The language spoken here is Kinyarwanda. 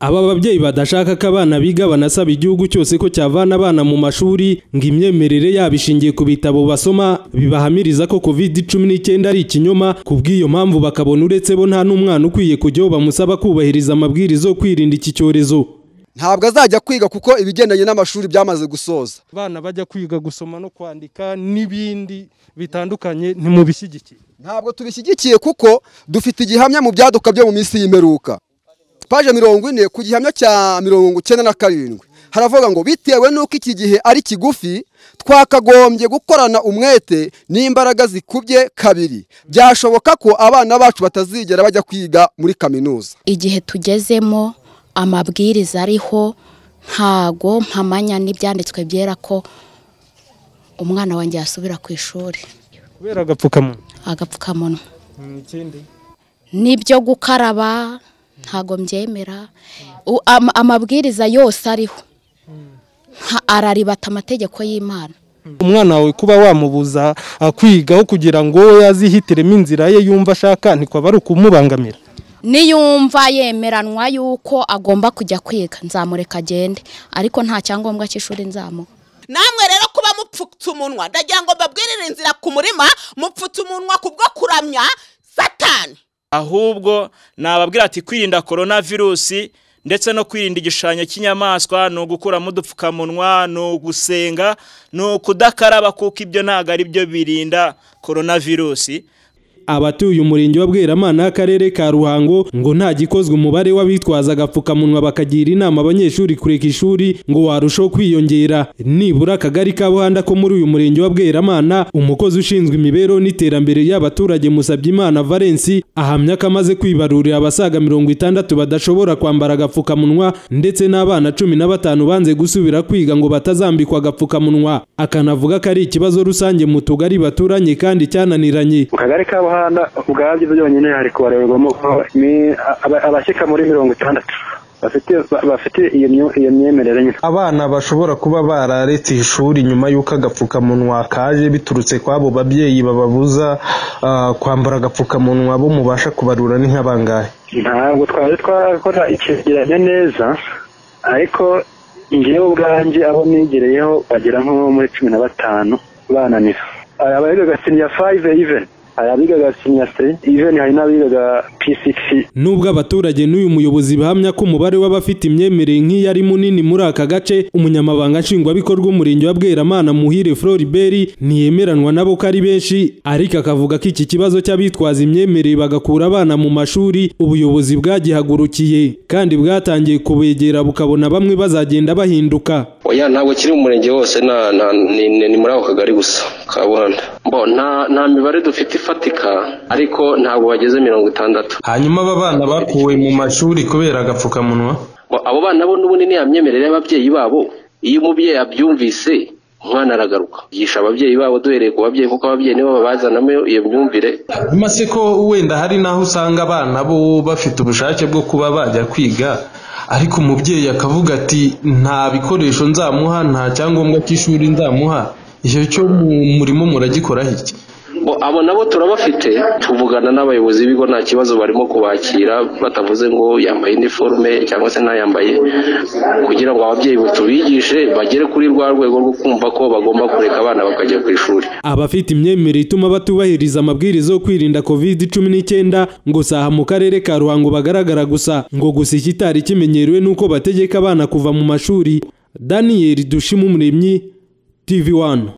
Aba babyeyi badashaka ko abana biga banasaba igihugu cyose ko cyavana abana mu mashuri, ngo imyemerere yabo ishingiye ku bitabo basoma bibahamiriza ko COVID-19 ari ikinyoma. Ku bw'iyo mpamvu bakabona uretse bo nta n'umwana ukwiye kujyaho bamusaba kubahiriza amabwiriza yo kwirinda iki cyorezo. Ntabwo azajya kwiga kuko ibigendanye n'amashuri byamaze gusoza. Abana bajya kwiga gusoma no kwandika n'ibindi bitandukanye ntimubishyigikiye? Ntabwo tubishyigikiye kuko dufite igihamya mu byaduka byo mu minsi y'imperuka. Paje 40 ku gihamya cya 97 haravuga ngo bitewe n'uko iki gihe ari kigufi twakagombye gukorana umwete n'imbaraga zikubye kabiri, byashoboka ko abana bacu batazigera bajya kwiga muri kaminuza. Igihe tugezemo amabwiriza ariho, ntago mpamanya n'ibyanditswe byera ko umwana wanjye yasubira ku ishuri kubera agapfukamunwa. Agapfukamunwa nibyo gukaraba ntago mbyemera. Amabwiriza yose ariho araribata amategeko y'Imana. Umwana wawe kuba wamubuza kwigaho kugira ngo yazihitiremo inzira ye yumva ashaka ntikwaba ari ukumubangamira? Niyumva yemeranwa yuko agomba kujya kwiga nzamureka agende, ariko nta cyangombwa cy'ishuri nzamuha. Namwe rero kuba mupfutse umunwa, ndagira ngo mbabwirire inzira ku murima, mupfutse umunwa kubwo kuramya Satani. Ahubwo nababwira ati kwirinda coronavirus ndetse no kwirinda igishushanyo cy'inyamaswa ni ugukuramo udupfukamunwa, ni ugusenga, ni ukudakaraba, kuko ibyo ntabwo ari byo birinda coronavirus. Abatuye umurenge wa Bweramana akarere ka Ruhango ngo nta gikozwe umubare w'abitwaza agapfukamunwa bakagira inama abanyeshuri kureka ishuri ngo warushaho kwiyongera. Nibura akagari ka Buhanda ko muri uyu murenge wa Bweramana, umukozi ushinzwe imibereho n'iterambere y'abaturage Musabyimana Valence ahamya ko amaze kwibarurira abasaga 60 badashobora kwambara agapfukamunwa, ndetse n'abana 15 banze gusubira kwiga ngo batazambikwa agapfukamunwa. Akanavuga ko ari ikibazo rusange mu tugari baturanye kandi cyananiranye. Mu kagari ka Buhanda ubwabyo byonyine hari kubarerwamo abashyika muri 60 bafite iyo myemerere nyine. Abana bashobora kuba bararetse ishuri nyuma y'uko agapfukamunwa kaje biturutse kwabo babyeyi bababuza kwambara agapfukamunwa, bo mubasha kubarura ni nk'abangahe? Ntabwo twari twakora icyegeranyo neza, ariko njyewe ubwanjye abo nigereyeho bagera nko muri 15 bananira. Abigaga senior 5 even, hari abigaga senior 3 even, hari n'abigaga P6. Nubwo abaturage n'uyu muyobozi bahamya ko umubare w'abafite imyemerere nk'iyo ari munini muri aka gace, umunyamabanga nshingwabikorwa w'umurenge wa Bweramana Muhire Floribert ntiyemeranwa nabo ko ari benshi, ariko akavuga ko iki kibazo cy'abitwaza imyemerere bagakura abana mu mashuri ubuyobozi bwagihagurukiye kandi bwatangiye kubegera bukabona bamwe bazagenda bahinduka. Oya, ntabwo kiri mu murenge wose, ni muri ako kagari gusa ka Buhanda. Nta mibare dufite ifatika, ariko ntabwo bageze 60. Hanyuma aba bana bakuwe mu mashuri kubera agapfukamunwa, abo bana bo n'ubundi ni imyemerere y'ababyeyi babo. Iyo umubyeyi abyumvise umwana aragaruka. Yigisha ababyeyi babo, duhereye ku babyeyi kuko ababyeyi nibo babazanamo iyo myumvire. Hanyuma se ko wenda hari naho usanga abana bo bafite ubushake bwo kuba bajya kwiga, ariko umubyeyi akavuga ati nta bikoresho nzamuha, nta cyangombwa cy'ishuri nzamuha, icyo cyo murimo muragikora iki? Abo nabo turabafite, tuvugana n'abayobozi b'ibigo nta kibazo, barimo kubakira batavuze ngo yambaye iniforume cyangwa se ntayambaye, kugira ngo ababyeyi tubigishe bagere kuri rwa rwego rwo kumva ko bagomba kureka abana bakajya ku ishuri. Abafite imyemerere ituma batubahiriza amabwiriza yo kwirinda COVID-19 ngo saha mu karere ka Ruhango bagaragara gusa, ngo gusa ikitari kimenyerewe nuko bategeka abana kuva mu mashuri. Daniel Dushimumuremyi, TV1.